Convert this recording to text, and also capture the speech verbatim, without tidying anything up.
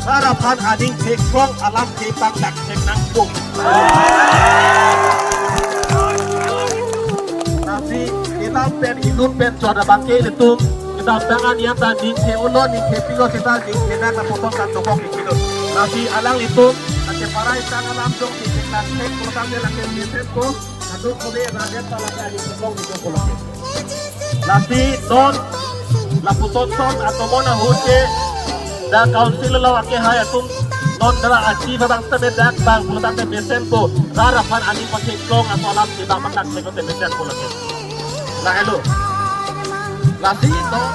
Rat aphan aning theklong alam ke bang dak thek nangpo. Lasi inut pen inut pen chot abang ke ilitum kedamtang an anta ningthe-olo, ningthe pilo seta ningthe nang lapuson kan dokok ikilo. Lasi alanglitum ake parai tang alam jong ningthe nang thek kotang dia lake mesen ko. Kadokave rakyat ta lake aning theklong ningthe ko lake. Lasi non lapuson son atomon ahut ke dak council along ake hai atum non dara achi babang sebe dak bang pulo tangte mesenpo, rat aphan aning patheklong aso alam ke bang matak thek tangte mesenpo lake. Lahelo. Lasi non